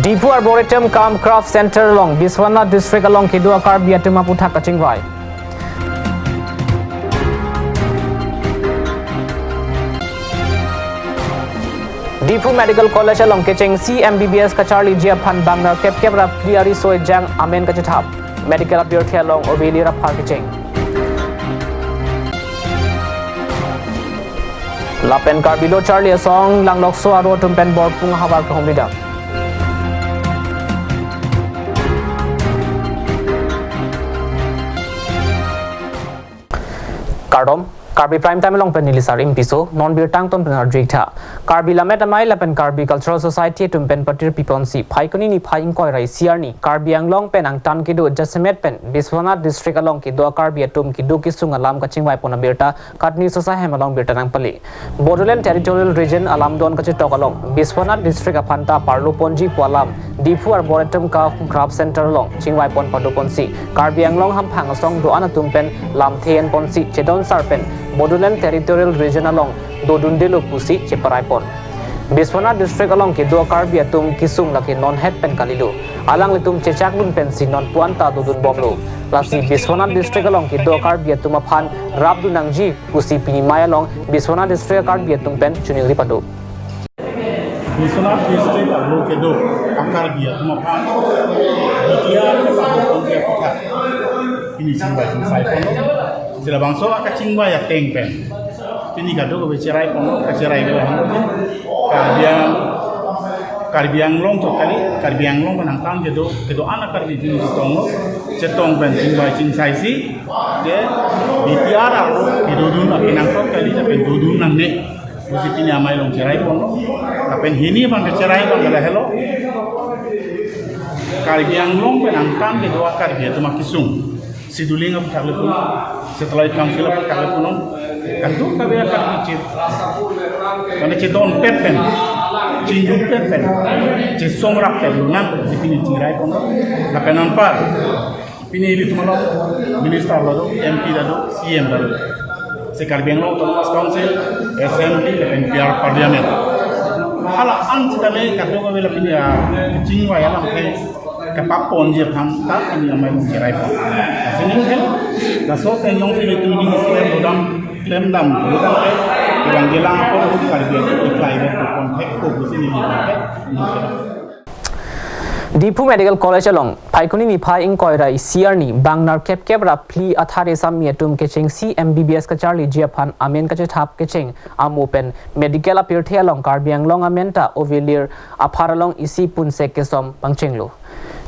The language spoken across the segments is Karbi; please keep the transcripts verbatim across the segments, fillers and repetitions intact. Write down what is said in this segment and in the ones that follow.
Diphu Arboretum cum Craft Center along Biswanath District along kedo a-Karbi atum aputhak kachingvai. Diphu Medical College along kechengsi M B B S kacharliji aphan bang nerkep kep ra phli ariso ejang amen kachethap. Medical apirthe along ove-elir aphar kecheng. Lapen Karbi Lo Charli Asong Langlokso aro atum pen Borpung ahavar kehumri dam. Kardom, Karbi Prime Time along pen neli Sarim Piso, non birta angton pen arju-ik tha. Karbi Lammet Amei lapen Karbi Cultural Society atum pen patir piponsi, Phaikuni niphai ingkoi ra isi arni, Karbi Anglong pen angtan kedo jasemet pen Biswanath District along kedo a-Karbi atum kedo kesung alam kachingvai pon abirta KAT News asahem along birta nangpale. Bodoland Territorial Region alamdon kachetok along Biswanath District aphan ta parlo ponji pu alam Diphu Arboretum cum Craft Center along chingvai pon pado ponsi, Karbi Anglong hamphang asong do-an atum pen lamthe en ponsi chedon sar pen Bodoland Territorial Region along dodundelo pusi cheparai pon. Biswanath District along kedo a-Karbi atum kesung lake non het pen kalilo. Alanglitum chechak dun pensi non pu-an ta dodun bomlo. Lasi Biswanath District along kedo a-Karbi atum aphan rapdun nangji pusi pini amei along Biswanath District a-Karbi atum pen choningri pado. Biswanath District along kedo a-Karbi atum aphan B T R keparlo ponji aputhak pini chingvai chingsai ponlo. Si labangso akachingvai ateng pen pini kadokave cherai ponlo, kacherai lo hang Karbi Ang-, Karbi Anglong to kali, Karbi Anglong pen angtan kedo, kedo-an a-Karbi pini chetonglo, chetong pen chingvai chingsaisi, je B T R arlo kedodun akenangtok kali, lapen dodun nangne pusi pini amei along cherai ponlo. Lapen hini abang kacherai abang lahelo, Karbi Anglong pen angtan kedo a-Karbi atum akesung, Sidoling aputhak le punon, Satellite Council aputhak le punon, kadokave a-Karbi che-, mane chedon pet pen, chingjung pet pen, chesong rap pet lonang, si pini cherai ponlo. Lapen anpar pini ilitum along Minister la do, M P la do, C M la do. Si Karbi Anglong Autonomous Council, Assembly, lapen P R Parliament, hala-an sitame kadokave la pini achingvai alamthe kapap ponji aphan ta pini amei along cherai pon. Sining hem, laso pen jongsi ilitum ning klem dam, klem dam, klem dam ke, kevang gelang apor Karbi atum iklai ber ko konthek ko pusi neli ke, neli ke. Diphu Medical College along Phaikuni niphai ingkoi ra isi arni bang nerkep kep ra phli athare sami atum kechengsi M B B S kacharliji aphan amen kachethap kecheng amo pen medical apirthe along Karbi Anglong amen ta ove-elir aphar along isi punsek kesom pangchenglo.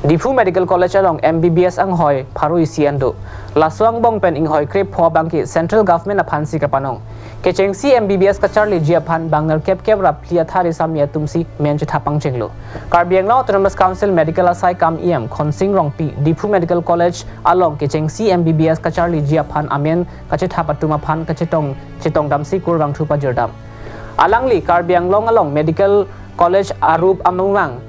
Diphu Medical College along M B B S anghoi pharo isi an do. Laso angbong pen inghoi krepho abangke Central Government aphansi kapanong. Kechengsi M B B S kacharliji aphan bang nerkep kep ra phli athare sami atumsi men chethap pangchenglo. Karbi Anglong Autonomous Council Medical asai kam E M Khonsing Rongpi Diphu Medical College along kechengsi M B B S kacharliji aphan amen kachethap atum aphan kachetong chetong damsi kurvangthu pajir dam. Alangli Karbi Anglong along Medical College arup amungvang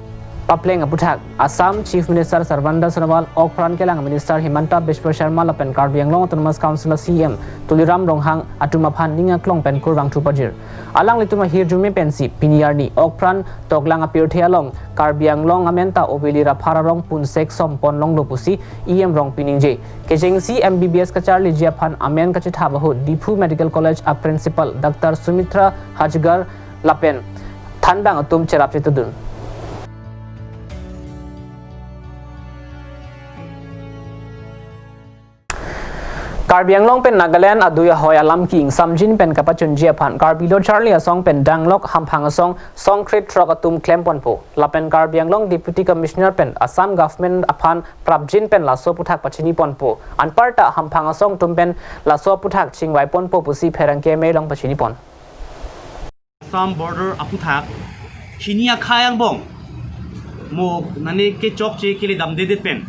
papleng aputhak Assam Chief Minister Sarbananda Sonowal, okpran kelang Minister Himanta Biswa Sarma lapen Karbi Anglong Autonomous Council C E M Tuliram Ronghang atum aphan ning aklong pen kurvangthu pajir. Alanglitum ahirjume pensi pini arni okpran toklang apirthe along Karbi Anglong amen ta ove-elir aphar arong punsek som pon longlo pusi E M Rongpi ningje. Kechengsi M B B S kacharliji aphan amen kachethap ahut Diphu Medical College a Principal Doctor Sumitra Hajgar lapen thanbang atum cherap chetudun. Karbi Anglong pen Nagaland adui ahoi alam ki-ingsamjin pen kapachunji aphan Karbi Lo Charli Asong pen danglok hamphang asong songkrit throk atum klem ponpo. Lapen Karbi Anglong Deputy Commissioner pen Assam Government aphan prapjin pen laso aputhak pachini ponpo. Anparta hamphang asong atum pen laso aputhak chingvai ponpo pusi pherangke amei along pachini pon. Assam border aputhak hini akhei angbong mo nane kechokche kele damdedet pen,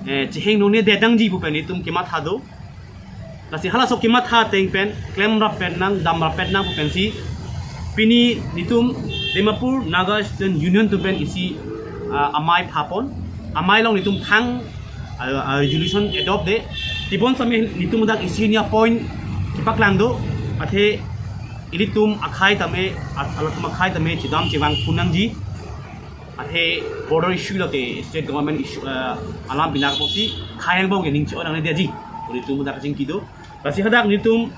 eh, cheheng none dedangji pu pen itum kematha do. Lasi halaso kematha ateng pen klemrap pet nang, damrap pet nang pu pensi pini nitum Dimapur Naga Student Union atum pen isi, ah, amei phapon, amei along nitum thang, ah, ah, resolution adopt de. Tibon sami nitum dak isi hini apoint kepaklang do, athe ilitum akhei tame, at-, alatum akhei tame chedam chevang pon nangji. Athe border issue lo ke state government issue, eh, alam pinak pusi khei angbong ke ning cho nang dia ji. Uri tum dak jing kido. Lasi hadak nelitum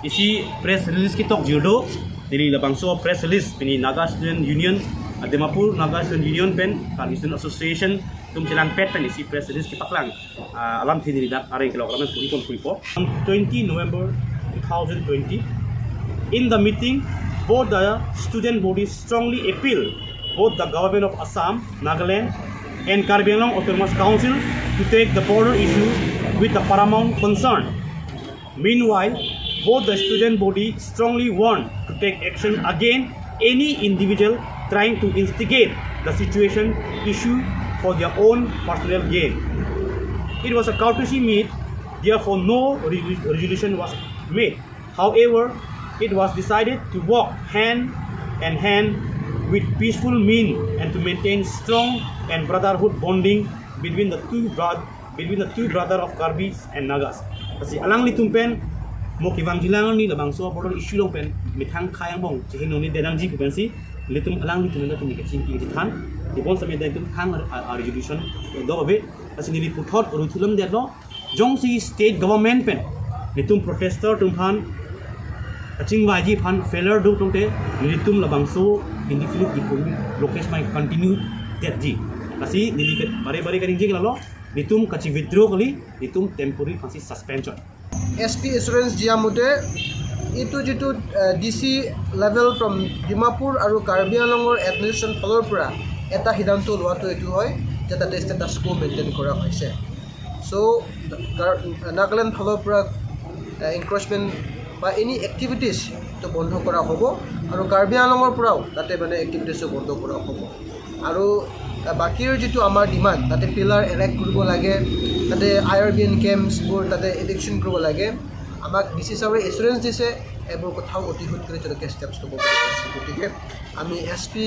isi press release ketok jirdo. Neli labangso press release pini Naga Student Union, ah, Dimapur Naga Student Union pen, Karbi Student Association atum chelangpet pen isi press release kepaklang. Ah, alamthe neli dak areng kelok alam puri pon puri po. On twenty November two thousand twenty, in the meeting, both the student bodies strongly appeal both the government of Assam, Nagaland, and Karbi Anglong Autonomous Council to take the border issue with the paramount concern. Meanwhile, both the student body strongly warn to take action against any individual trying to instigate the situation issue for their own personal gain. It was a courtesy meet, therefore no re-, resolution was made. However, it was decided to work hand in hand with peaceful mean and to maintain strong and brotherhood bonding between the two broad between the two brother of Karbis and Nagas. Lasi alanglitum pen mo kevang jilang ni labangso border issue along pen methang khei angbong cheheno ni denang ji pu pensi nelitum alanglitum pen kachingki kachethan. Dipon sami nelitum thang a, a, a resolution do ave. Lasi neli puthot ru thulam detlo. Jongsi state government pen nelitum protester atum aphan kachingvaiji aphan failure do tangte nelitum labangso indefinite economic blockade mai continue detji. Lasi neli ke bare bare kaningje ke lalo. Nelitum kachi withdraw kali, nelitum temporary aphansi suspension. S P assurance dia mode, এইটো যিটো, আহ, D C level from Dimapur আৰু কাৰ্বি আংলঙৰ এডমিনিষ্ট্ৰেশ্যন ফালৰ পৰা এটা সিদ্ধান্ত লোৱাটো এইটো হয় যে তাতে ষ্টেটাছ কো মেইনটেইন কৰা হৈছে। চ' কাৰ-, নাগালেণ্ড ফালৰ পৰা, আহ, এনক্ৰ'চমেণ্ট বা এনি এক্টিভিটিজটো বন্ধ কৰা হ'ব আৰু কাৰ্বি আংলঙৰ পৰাও তাতে মানে এক্টিভিটিজটো বন্ধ কৰা হ'ব। আৰু, আহ, বাকীৰ যিটো আমাৰ ডিমাণ্ড, তাতে পিলাৰ এৰেক্ট কৰিব লাগে, তাতে আই আৰ বি এন কেম্পছবোৰ তাতে এভিকশ্যন কৰিব লাগে। আমাক ডি চি ছাৰে এচুৰেঞ্চ দিছে, এইবোৰ কথাও অতি সোনকালে তেওঁলোকে ষ্টেপছ ল'ব বুলি কৈছে। গতিকে আমি এছ পি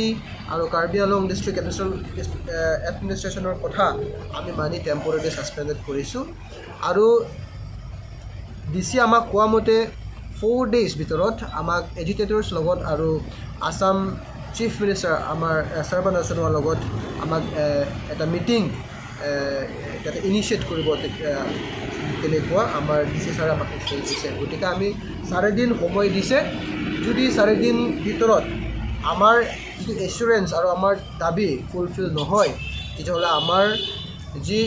আৰু কাৰ্বি আংলং ডিষ্ট্ৰিক্ট এডমিনিষ্ট্ৰেশ্যন, এ, এডমিনিষ্ট্ৰেশ্যনৰ কথা আমি মানি টেম্পৰেৰী ছাছপেণ্ডেড কৰিছোঁ। আৰু ডি চি আমাক কোৱা মতে ফ'ৰ ডেইজ ভিতৰত আমাক এজিটেটৰ্ছ লগত আৰু আছাম চিফ মিনিষ্টাৰ আমাৰ, এ, সৰ্বানন্দ সোণোৱালৰ লগত আমাক, এ, এটা মিটিং, এ, যাতে ইনিচিয়েট কৰিব, তে-, এ, তেনেকুৱা আমাৰ ডি চি ছাৰে আমাক ইনষ্ট্ৰাকশ্যন দিছে। গতিকে আমি চাৰিদিন সময় দিছে। যদি চাৰিদিন ভিতৰত আমাৰ যিটো এচুৰেঞ্চ আৰু আমাৰ দাবী ফুলফিল নহয়, তেতিয়াহ'লে আমাৰ যি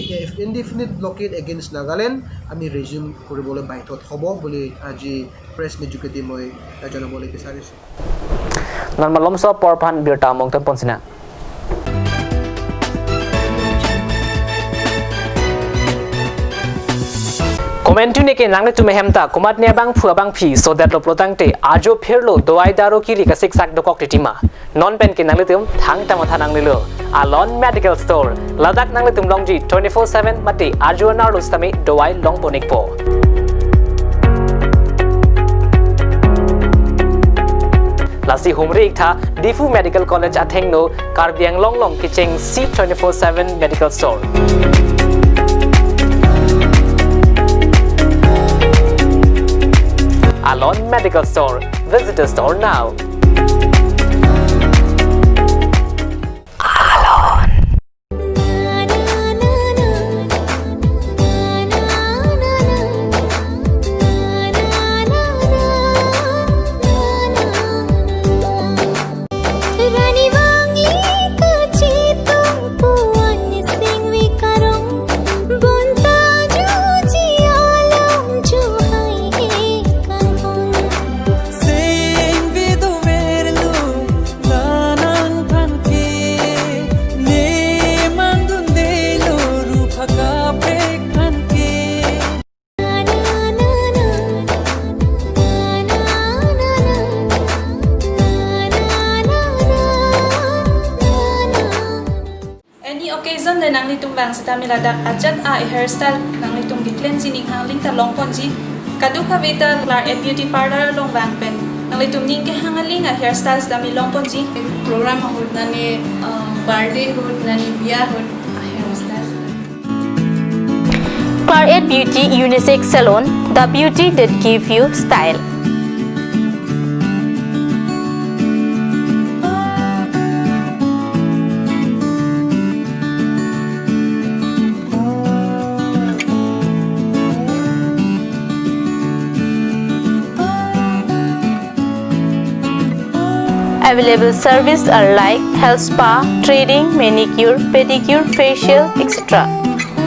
ইনডিফিনিট ব্লকেড এগেইনষ্ট নাগালেণ্ড আমি ৰিজিউম কৰিবলৈ বাধ্যত হ'ব বুলি আজি প্ৰেছ মিট যোগেদি মই, এ, জনাবলৈ বিচাৰিছোঁ। Non malomso apor aphan birta among tempon sina. Komantu neke nanglitum ahem ta komatne abangphu abangphi sodet lo pulo tangte ajo phirlo dawai daru kiri kasiksak dokok titima. Non pen ke nanglitum thangta matha nangnelo. Alon Medical Store. Ladak nanglitum longji twenty-four seven mate ajo anerlo sitame dawai longpon-ikpo. Lasi humri iktha Diphu Medical College athengno Karbi Anglong along kechengsi twenty-four seven Medical Store. Alon Medical Store. Visit the store now. Any occasion le nanglitum vang sitame ladak ajat a hairstyle nanglitum keklem sining hangling ta longponji. Kadokave ta Claret Beauty Parlor along vang pen nanglitum ning kehang aling a hairstyle sitame longponji. Program ahut nani, uh, birthday ahut nani, biya ahut a hairstyle. Claret Beauty Unisex Salon, the beauty that give you style. Available services are like health spa, threading, manicure, pedicure, facial, et cetera.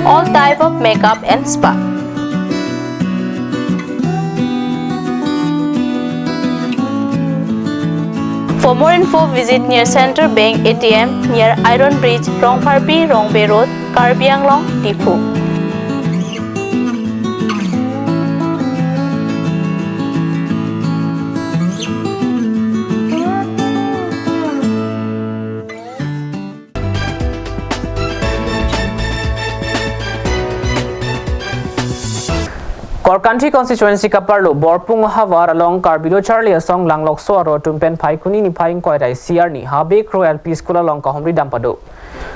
All type of makeup and spa. For more info, visit near Central Bank A T M, near Iron Bridge, Rongpharpi, Rongbe Road, Karbi Anglong, Diphu. Korkanthi constituency kaparlo Borpung havar along Karbi Lo Charli Asong Langlokso Aro atum pen Phaikuni niphai ingkoi ra isi arni Habe Kro L P School along kahumri dam pado.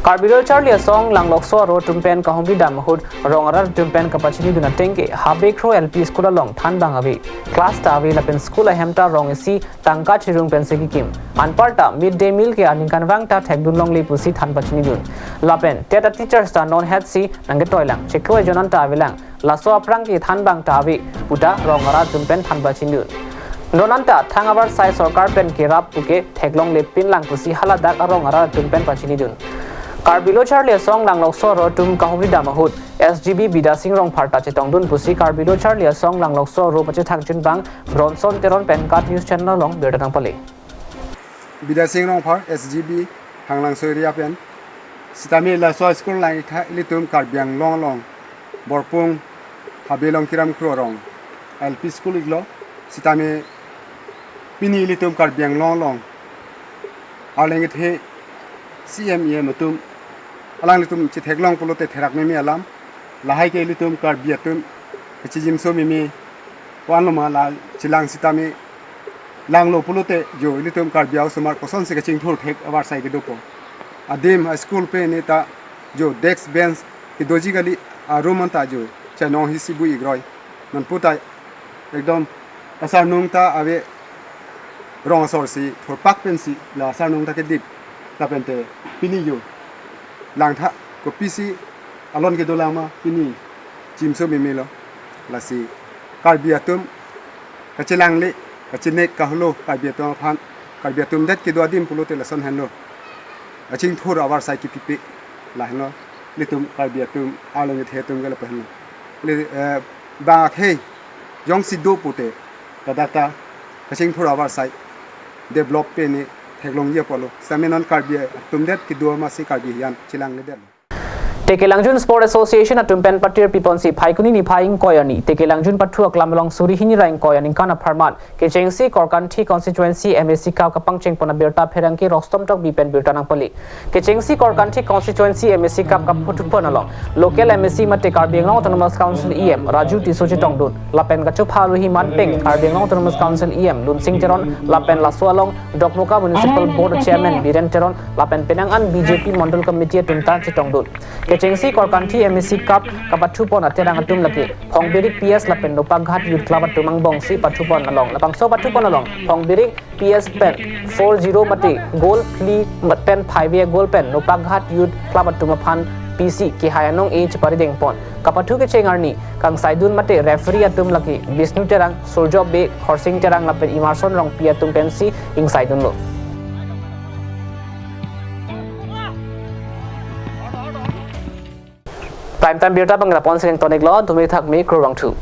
Karbi Lo Charli Asong Langlokso Aro atum pen kahumri dam ahut rong arat atum pen kapachini dun ateng ke Habe Kro L P School along thanbang ave, class ta ave lapen school ahem ta rong isi tangka chirung pensi kikim. Anparta mid day meal ke aningkanvang ta thekdun longle pusi than pachini dun. Lapen TET a teachers ta non hetsi nangketoi lang, chiklo ejon anta avelang. Laso aphrang ke thanbang ta ave puta rong arat atum pen than pachini dun. Non anta thang avarsai sorkar pen kerap puke theklongle pinlang pusi haladak arong arat atum pen pachini dun. Karbi Lo Charli Asong Langlokso Aro atum kahumri dam ahut S G B Bidya Sing Rongphar ta chetongdun pusi Karbi Lo Charli Asong Langlokso Aro pachethang chunbang Bronson Teron pen KAT News Channel along birta nangpale. Bidya Sing Rongphar, S G B, Hanglangso area pen. Sitame laso school langtha ilitum Karbi Anglong along Borpung Habe along Kiram Kro arong L P school iklo. Sitame pini ilitum Karbi Anglong along Arleng kethe C M E M atum alanglitum chetheklong pulote therak meme alam. Lahai ke ilitum Karbi atum kachijimso meme ko-an loma la chelang sitame langlo pulote jo ilitum Karbi a-osomar kosonsi kachingthur thek avarsai kedopo. Adim a-school pen ne ta jo desk bench kedoji kali, a-room anta jo chainong hisi bu igroi. Non puta ekdom asarnung ta ave rong asor si thorpak pensi la asarnung ta kedip. Lapente pini jo langtha kopisi alon kedo lama pini chimso meme lo. Lasi Karbi atum kachelangle, kachenek kaholo Karbi atum aphan, Karbi atum det kedo adim pulote lason henlo. Kachingthur avarsai kipipe lahenlo. Ilitum Karbi atum Arleng kethe atum ke lapu henlo. Ili, eh, bang akhei jongsi do pute ladak ta kachingthur avarsai develop pen ne theklongji apotlo. Sitame non Karbi atum det kedo amatsi Karbi hiyan chelangledetlo. Tekelangjun Sport Association atum pen patir piponsi Phaikuni niphai ingkoi arni Tekelangjun pathu aklam along suri hini ra ingkoi aningkan apharman kechengsi Korkanthi constituency M A C cup kapangcheng pon abirta pherangke Rostom Tokbi pen birta nangpale. Kechengsi Korkanthi constituency M A C cup kapathu pon along local M A C mate Karbi Anglong Autonomous Council E M Raju Tisso chetongdun lapen kachopha alohi manpeng Karbi Anglong Autonomous Council E M Lunsing Teron lapen laso along Dokmoka Municipal Board Chairman Biren Teron lapen penang an B J P Mondol Committee atum ta chetongdun. Kechengsi Korkanthi M A C cup kapathu pon aterang atum lake Phongbirik P S lapen Nopakghat Youth Club atum angbongsi pathu pon along, labangso pathu pon along Phongbirik P S pen four zero mate goal phli pen phaive goal pen Nopakghat Youth Club atum aphan pisi kehai anong-e cheparideng pon. Kapathu kecheng arni kangsaidun mate referee atum lake Bishnu Terang, Surjo Bey, Khorsing Terang lapen Emerson Rongpi atum pensi ingsaidunlo. Prime Time birta abang ra ponsi kangton-iklo, dumi thakmi, kurvangthu.